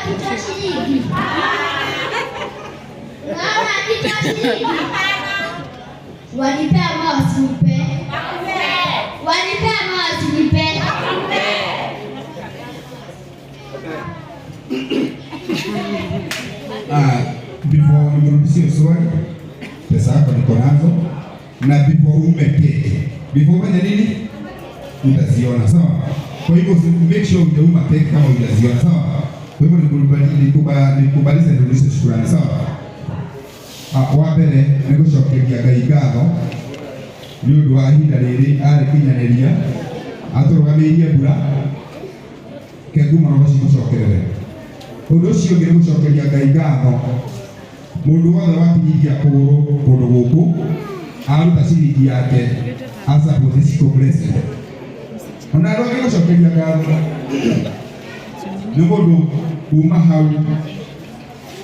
akitoa shilingi? Unaona akitoa shilingi? Wanipe ama wasinipe? Wanipe ama wasinipe? Ah, before nimrudishie swali, pesa yako niko nazo, na before ume keki, before ufanye nini, utaziona sawa. Kwa hivyo make sure hujauma keki kama hujaziona sawa. Kwa hivyo nikubalishe nirudishe shukrani sawa. Ah, wa mbere nĩ gũcokeria Ngai ngatho nĩ ũndũ wa ihinda rĩrĩ arĩkinyanĩria atũrũgamĩirie mbura kengu mũno gũcimũcokerere. Ũndũ ũcio ũngĩ nĩ gũcokeria Ngai ngatho mũndũ wothe wakinyithia kũgũrũ kũndũ gũkũ aruta ciringi yake asupport Shiko Blessing. Ona andũ angĩ gũcokeria ngatho nĩ mũndũ kuma hau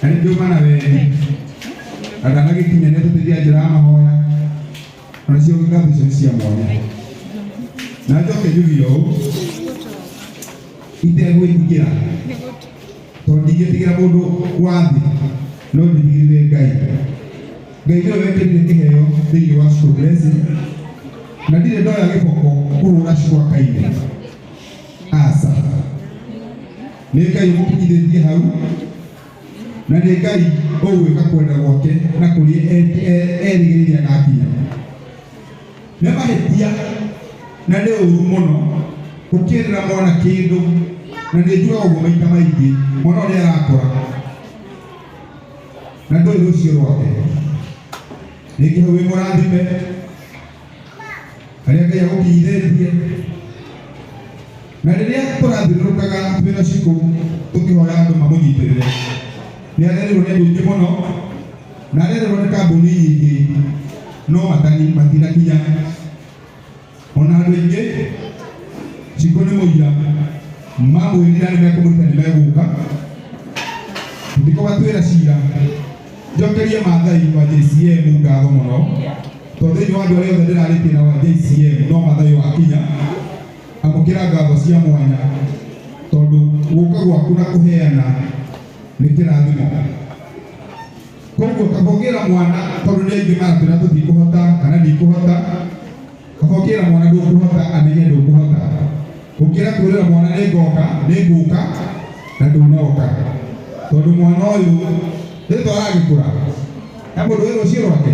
na nĩ ndĩuma na wendi na ndanagĩkinya nĩ atũteithia njĩra ya mahoya, onacio ngatho icio nĩ cia mwanya. Na njoke njuge ũũ itegwĩtigĩra, tondũ ndingĩtigĩra mũndũ wa thĩ no nditigĩrĩre Ngai. Ngai nĩwe wekĩrire kĩheo thĩinĩ wa Shiko Blessing, na ndirĩ ndoya gĩboko kũhũra Shiko akaine, aca. Nĩ Ngai ũmũkinyithĩtie hau, na nĩ Ngai ũgwĩka kwenda gwake na kũrĩa erĩgĩrĩire agakinya. Nĩ mahĩtia na nĩ ũru mũno gũkĩrĩra mwana kĩndũ, na nĩ njugaga ũguo maita maingĩ, mwana ũrĩa arakũra na ndũĩ rũciũ rwake. Rĩngĩ hau wĩ mũrathime harĩa Ngai agũkinyithĩtie, na rĩrĩa tũrathiũrũrũkaga twĩna Shiko tũkĩhoya andũ mamũnyitĩrĩre, nĩ arerirwo nĩ andũ aingĩ mũno na arerirwo nĩ kambuni nyingĩ, no matinakinya. Ona andũ aingĩ Shiko nĩ mũira, mamwĩrire nĩ mekũmũruta nĩ megũka, tũtikũbatwĩra cira. Njokerie Maathai wa JCM ngatho mũno, tondũ thĩinĩ wa andũ arĩa othe ndĩrarĩtie na wa JCM no Maathai wakinya, amũkĩra ngatho cia mwanya, tondũ gũka gwaku na kũheana nĩ kĩrathimo. Koguo kabongera mwana, tondũ nĩ aingĩ maratwĩra tũtikũhota kana ndikũhota, kabongera mwana ndũkũhota amenye ndũkũhota. Ũkĩra kwĩrĩra mwana nĩ ngoka, nĩ ngũka na ndũnoka, tondũ mwana ũyũ rĩtwa aragĩkũra na mũndũ wĩ rũciũ rwake,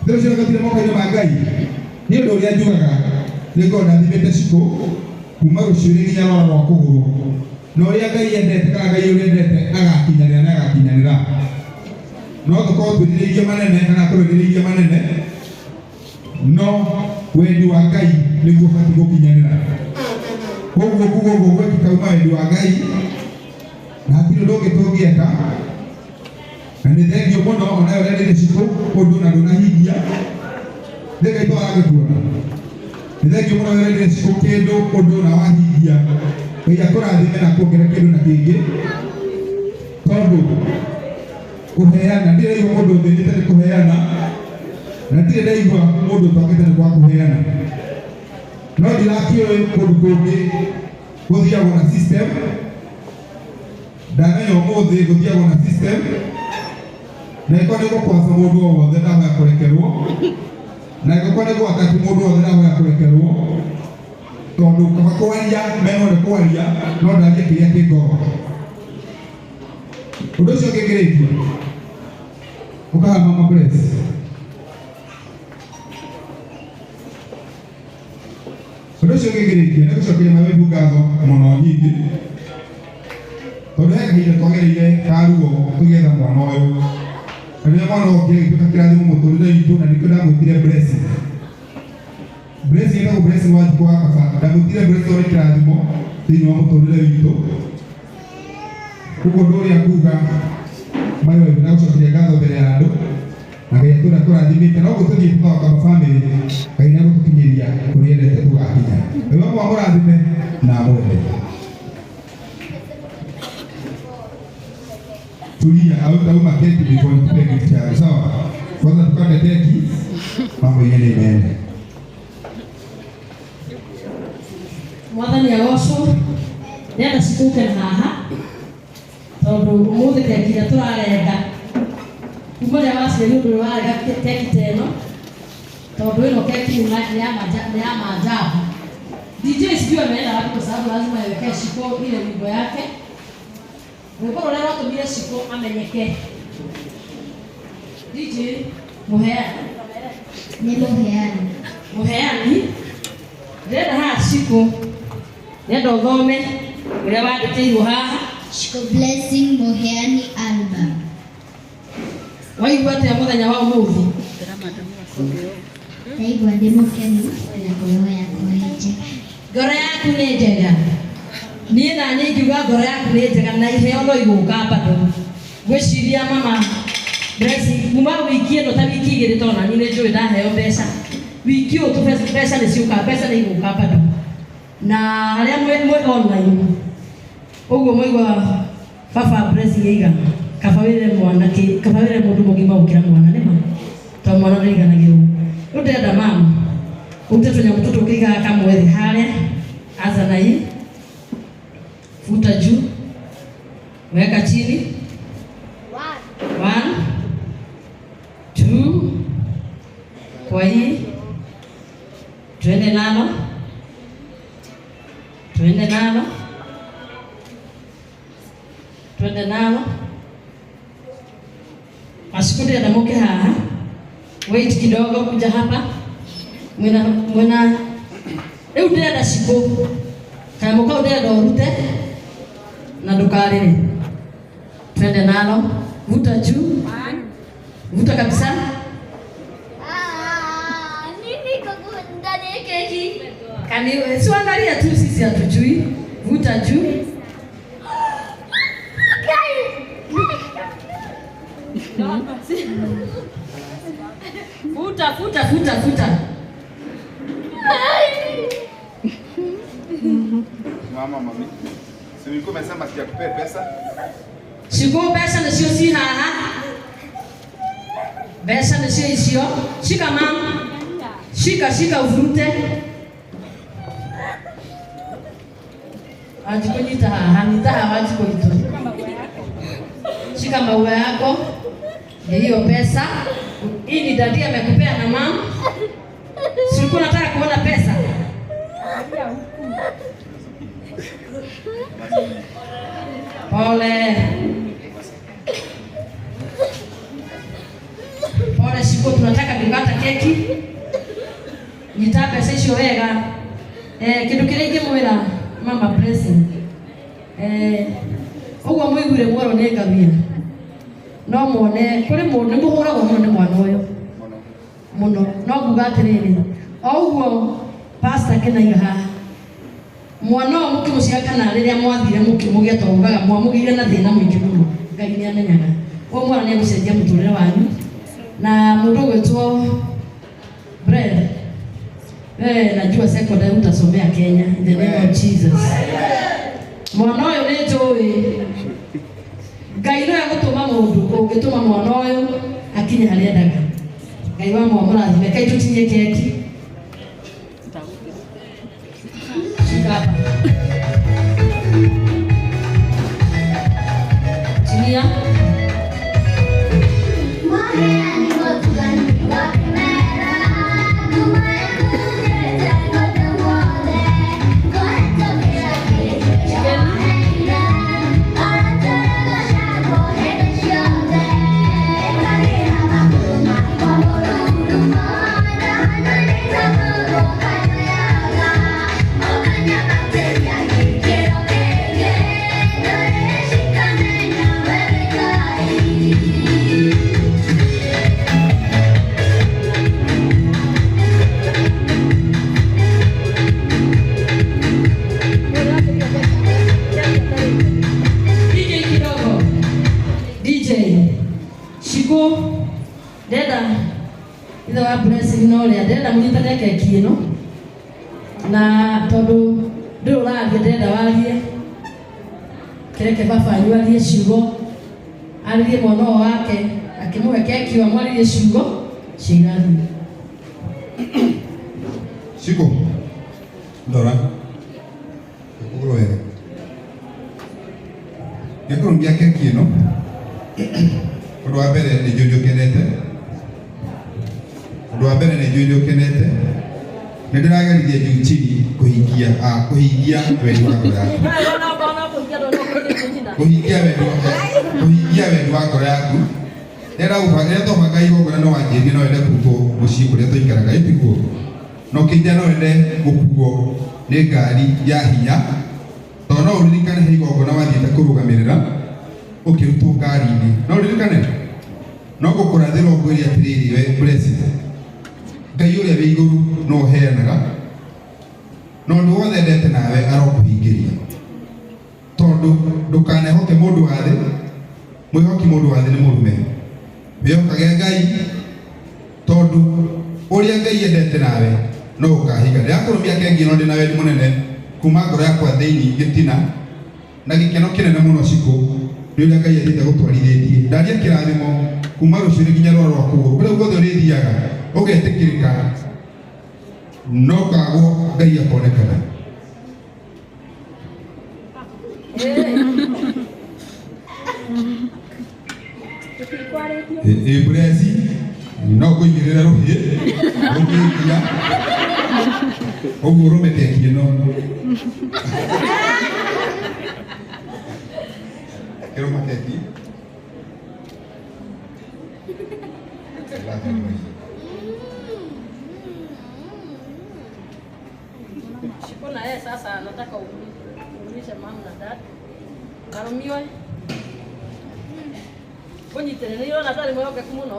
rũciũ rwake rũtirĩ moko-inĩ ma Ngai. Nĩ ũndũ ũrĩa njugaga nĩ ngorwo ndathimĩte Shiko kuma rũciũ nginya rwara rwa kũgũrũ, na ũrĩa Ngai endete kana Ngai ũrĩa endete agakinyanĩra na agakinyanĩra. No tũkorwo twĩrirĩirie manene kana tũrĩrĩirie manene, no wendi wa Ngai nĩguo ũbatiĩ gũkinyanĩra. Koguo kuga ũguo gwekĩka uma wendi wa Ngai, na hatirĩ ũndũ ũngĩ tũngĩeka. Na nĩ thengio mũno ona ũrĩa ndĩrĩ Shiko ũndũ na ndũnahingia, nĩ Ngai twaragĩkuona. Nĩ thengio mũno ũrĩa ndĩrĩ Shiko kĩndũ ũndũ na wahingia, Ngai akũrathime na kuongerera kĩndũ na kĩngĩ, tondũ kũheana ndirĩ ndaigua mũndũ ũthĩnĩte nĩ kũheana, na ndirĩ ndaigua mũndũ ũtongete nĩ kwa kũheana. No ndirakĩũĩ kũndũ kũngĩ gũthiagwo na system, ndamenya ũmũthĩ gũthiagwo na system, na ĩkorwo nĩ gũkwaca mũndũ o wothe ndahoya kũrekerwo, na ĩkorwo nĩ gwataki mũndũ wothe ndahoya kũrekerwo, tondũ kaba kwaria menwo nĩ kwaria no ndarie kĩrĩa kĩ ngoro. Ũndũ ũcio ũngĩ ngĩrĩkia, ũkaha Mama Bless. Ũndũ ũcio ũngĩ ngĩrĩkia nĩ gũcokeria mawebu ngatho mũno nyingĩ, tondũ he kahinda twagereire ka ruo tũgĩetha mwana ũyũ, na rĩrĩa mwana ũyũ okire agĩtuĩka kĩrathimo mũtũrĩre witũ, na nĩkĩo ndamwĩtire Blessing. Blessing ĩtagwo Blessing wa Njukũ wa Kaba, ndamwĩtire Blessing tondũ nĩ kĩrathimo thĩinĩ wa mũtũrĩre witũ. Koguo ũndũ ũrĩa nguga mayo na gũcokeria ngatho mbere ya andũ, na Ngai atũra tũrathimĩte, na ũguo tũthiĩ tũkaga kaba family, Ngai nĩ egũtũkinyĩria kũrĩa endete tũgakinya. Ngai wakwa amũrathime na amwende. Tulia, hautauma keki before nikupe gift yako, sawa? Kwanza tukate keki, mambo yene imeenda. Mwathani agocwo, ndĩrenda cikũke haha. Tondu umuthi keki ĩrĩa tũrarenga kuma rĩrĩa waciarirwo ndũrĩ warenga keki ta ĩno, tondu ĩno keki nĩ ya maajabu. DJ sijui ameenda wapi kwa sababu lazima iwekee Shiko ile wimbo yake, rwĩmbo rũrĩa rwatũmire Shiko amenyeke. DJ Mũheani. Nĩ Mũheani. Mũheani, ndĩrenda haha Shiko, ndĩrenda ũthome ũrĩa wandĩkĩirwo haha. Shiko Blessing Mũheani Alba. Waigua atĩa mũthenya wa ũmũthĩ? Ndaigua ndĩ mũkenu na ngoro yakwa ĩ njega. Ngoro yaku nĩ njega. Niĩ na niĩ ingiuga ngoro yaku nĩ njega na iheo no igũka bado. Ngwĩciria mama Blessing kuma wiki ĩno ta wiki igĩrĩ, tondũ nani nĩ njũĩ ndaheo mbeca wiki ũyũ tu, mbeca nĩ ciũka, mbeca nĩ igũka bado. Na arĩa mwĩ online ũguo mwaigua baba Blessing aiga kaba wĩre mwana kaba wĩre mũndũ mũgima gũkĩra mwana, nĩma tondũ mwana ndaiganagĩrwo. Rĩu ndĩrenda mama ũrute tũnyamũ tũtũ ũkĩigaga kamwe thĩ harĩa. Anza na hii, futa juu, weka chini. One, two, kwa hii twende nalo, twende nalo, twende nalo. Masiku ndĩrenda mũke haha. Wait kidogo, kuja hapa. Mwena mwena rĩu ndĩrenda Shiko kanyamũ kau, ndĩrenda ũrute na ndũkarĩre. Twende nalo, vuta juu, vuta kabisa. Ah, nini iko ndani ya keki? Kani si angalia tu, sisi hatujui. Vuta juu. Futa, futa, futa, futa. Mama, mami. Si nilikuwa umesema sijakupea pesa? Shiko, mbeca nĩcio ci haha, mbeca nĩcio icio. Shika mama, shika, shika, uvurute. Wanjikũ, nyita haha, nyita haha, Wanjikũ itũ. Shika maua yako, ni hiyo pesa. Hii ni daddy amekupea na mama. Si ulikuwa unataka kuona pesa? Pole pole Shiko, tunataka kukata keki. Nyita mbeca icio wega. Kindu kiria ingimwira mama Blessing, uguo muiguire mwerwo nĩ ngawia, no muone kũrĩ mũndũ nĩ mũhũragwo mũno nĩ mwana ũyũ mũno. No nguga atĩrĩrĩ, o ũguo pastor kĩnaiga haha, mwana ũyũ mũkĩmũciara kana rĩrĩa mwathire mũkĩmũgĩa, tondũ ugaga mwamũgĩire na thĩna mũingĩ mũno, Ngai nĩ amenyaga ũyũ mwana nĩ egũcenjia mũtũrĩre wanyu. Na mũndũ ũgwĩtwo Brad, wewe najua secondary utasomea Kenya in the name of Jesus. Mwana ũyũ nĩ njũĩ Ngai no egũtũma mũndũ ũngĩtũma mwana ũyũ akinye harĩa endaga. Ngai wa mwamũrathime. Kai tũtinie keki. Shika hapa. Tinia. Mũheani mũtugani wa kĩmera, ngumo yaku nĩĩtagwo wothe, ngoretwo ngĩrakĩrĩria waheire, ũratũrogocagwo hĩndĩ ciothe, ĩkagĩra magũrũ makwa mũrurumo, ndahananĩte mũrũ kanyoyaga, ũkanyambatĩria gĩkĩro kĩngĩ, ndũrĩrĩ cikamenya we wĩ Ngai. DJ kidogo. DJ. Shiko. Ndenda ithe wa Blessing no rĩa ndĩrenda mũnyitane keki ĩno, na tondũ ndũrĩ ũraria, ndĩrenda warie, kĩreke baba anyu arie ciugo, arĩrie mwana ũyũ wake akĩmũhe keki ĩyo, amwarĩrie ciugo cia irathimo. Shiko. Ndora. Kũgũrũ wega. Ngĩkũrũmia keki ĩno, ũndũ wa mbere nĩ njũĩ nĩũkenete, ũndũ wa mbere nĩ njũĩ nĩũkenete, nĩ ndĩrageririe juu chini kũhingia kũhingia wendi wa ngoro yaku, kũhingia wendi wa kũhingia wendi wa ngoro yaku. Rĩrĩa twabanga igongona no wanjĩrire no wende kũrutwo mũciĩ kũrĩa tũikaraga, ĩ tiguo? Na ũkĩnjĩra no wende gũkuo nĩ ngari ya hinya, tondũ no ũririkane he igongona wathiĩte kũrũgamĩrĩra ũkĩrutwo ngari-inĩ, no ũririkane? No ngũkũrathĩra ũngwĩre atĩrĩrĩ, we Blessing, Ngai ũrĩa wĩ igũrũ no ũheanaga, na ũndũ wothe endete nawe arokũhingĩria, tondũ ndũkanehoke mũndũ wa thĩ, mwĩhoki mũndũ wa thĩ nĩ mũrume, wĩhokage Ngai, tondũ ũrĩa Ngai endete nawe no ũkahinga. Ndĩrakũrũmia keki ĩno ndĩna wendi mũnene kuma ngoro yakwa thĩinĩ gĩtina na gĩkeno kĩnene mũno Shikũ nĩ ũrĩa Ngai athiĩte gũtwarithĩtie. Ndaria kĩrathimo kuma rũciũ nginya rwaro rwa kũgũrũ, kũrĩa guothe ũrĩthiaga ũgetĩkĩrĩka, no kagwo Ngai akonekana. Ĩ Blessy, no ngũigĩrĩre rũhĩ rũngĩngia ũguo ũrũme keki ĩno. Kĩrũma keki. Shiko na yeye sasa anataka uulishe mama na dad. Karumio. Ũnyitĩrĩre nĩ irona tarĩ mwĩhokeku mũno.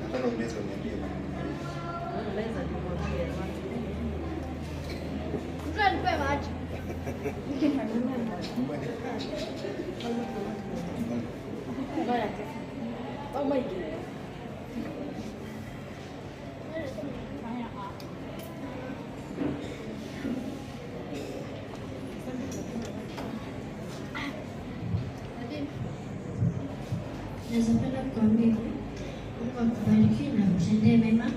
Nataka umeze uniambie maneno mawili. Meza nimwambie. Oh my God. Naweza penda kuambia Mungu akubariki na akutendee mema, na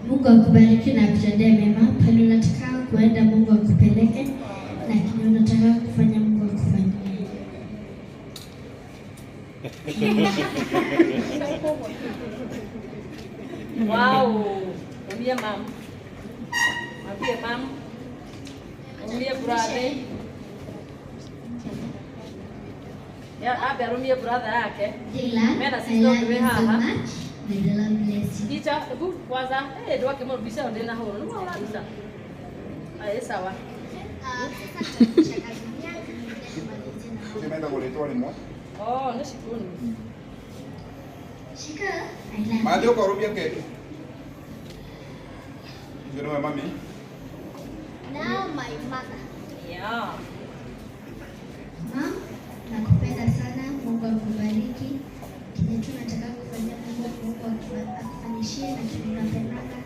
Mungu akubariki na akutendee mema. Pale unataka kuenda Mungu akupeleke, na kile unataka kufanya Mungu akufanyie. Wow. Mwambie mam. Mwambie mam. Mwambie brother. Ya abe arumie brother yake. Dylan, Mena I sister love we you so haha. much. May the Lord bless you. Teacher, hebu kwanza eh ndwake mũno mbica ĩyo ndĩnahũrwo. Nĩ waura mbica? Aya sawa. Tumeenda kũrĩtwo rĩmwe. Oh, nĩ Shikuni. Shika, I love you. Mathi ũkarũmia keki. Ũcio nĩwe mami. Now my mother. Yeah. Mom, nakupenda sana. Mungu akubariki. Kile tu nataka kufanyia Mungu, Mungu akufanyishie, na kile unapendanga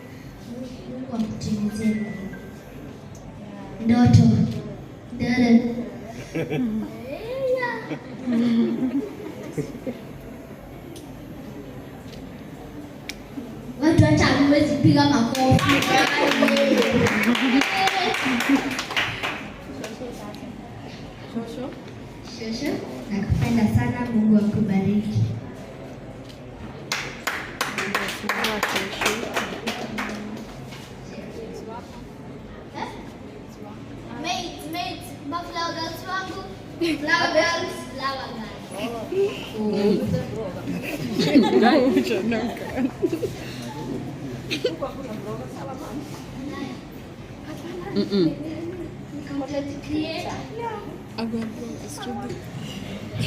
Mungu akutimizie. Ndoto. Ndoto. Watu hata hamwezi piga makofi. Shosho. Shosho, nakupenda sana. Mungu akubariki. Mate, mate, ma flower girls wangu. Flower girls, flower girls. Content creator.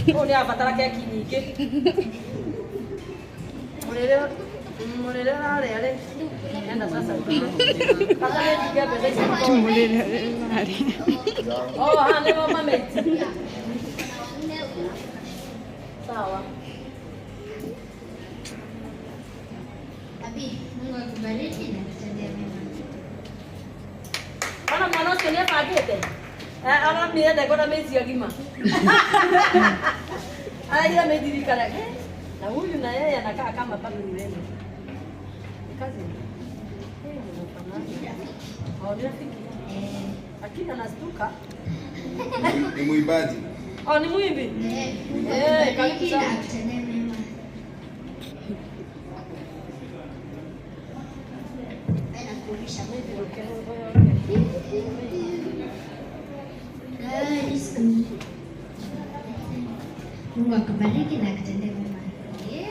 Ũyũ nĩ abatara keki nyingĩ. Mũrĩre mũrĩre ũrarĩa rĩ. Enda sasa. Bata nĩ njige mbeca ici. Oh, haha nĩho mamate. Sawa. Abi, Mungu akubariki na kutendea mema. Ona mwana ũcio nĩ ebangĩte. Aramire ndekona mĩci agima. Aragira mĩndirikana. Na huyu na yeye anakaa kama bado ni wenu. Kazi. Oh, ni rafiki. Lakini anastuka. Ni mwimbaji. Oh, ni mwimbi. Eh, karibu sana. Akutendee mema. Anakurudisha. God is good. Mungu akubariki na akutendee mema. Yeah.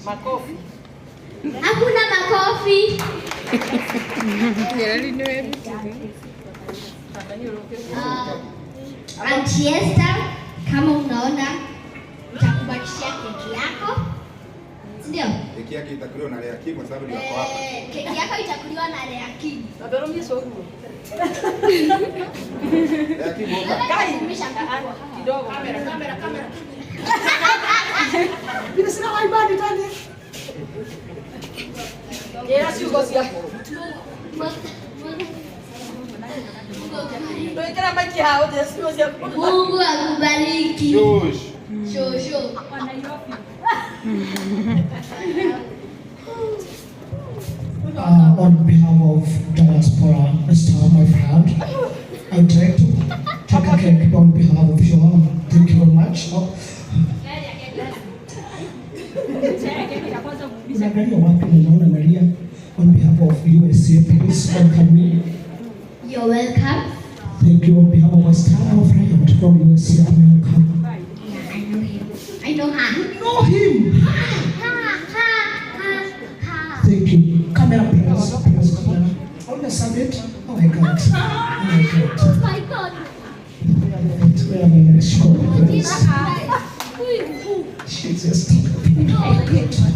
Makofi. Hakuna makofi. Auntie Esther, kama unaona nitakubakishia keki yako. Si ndio? Keki yake itakuliwa na Lea Kim kwa sababu ni wako hapa. Keki yako itakuliwa na Lea Kim. Lea Kim oka. Kai kidogo. Kamera, kamera, kamera. Bila sina waibadi tani. Yera ciugo ciaku. Ndoikira maiki hao je ciugo ciaku. Mungu akubariki. Shush. Shosho. On behalf of diaspora, Mr. my friend, I would like to take a cake on behalf of you all. Thank you very much. Oh. Unaangalia wapi? Unaona Maria, on behalf of USA, please welcome me. You're welcome. Thank you on behalf of our star, our friend from USA, America. Yeah, I know him. I know her. You know him. Ha ha ha ha. Thank you. Camera, please. Please, camera. On the summit. Oh my God. Oh my God. Oh my God. Wait a minute. Wait a minute. Jesus Christ. Who is who? Jesus. Oh my God.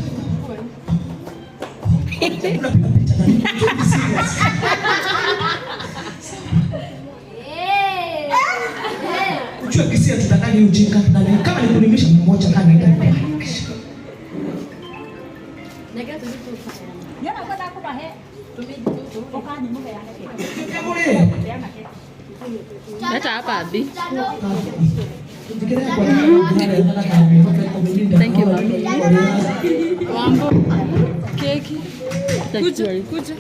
Ujue kisia tutadanganya ujinga na kama ni kulimisha mmoja kana enda. Leta hapa Abi. Thank you mami. Wambo. Keki. Kuja, kuja.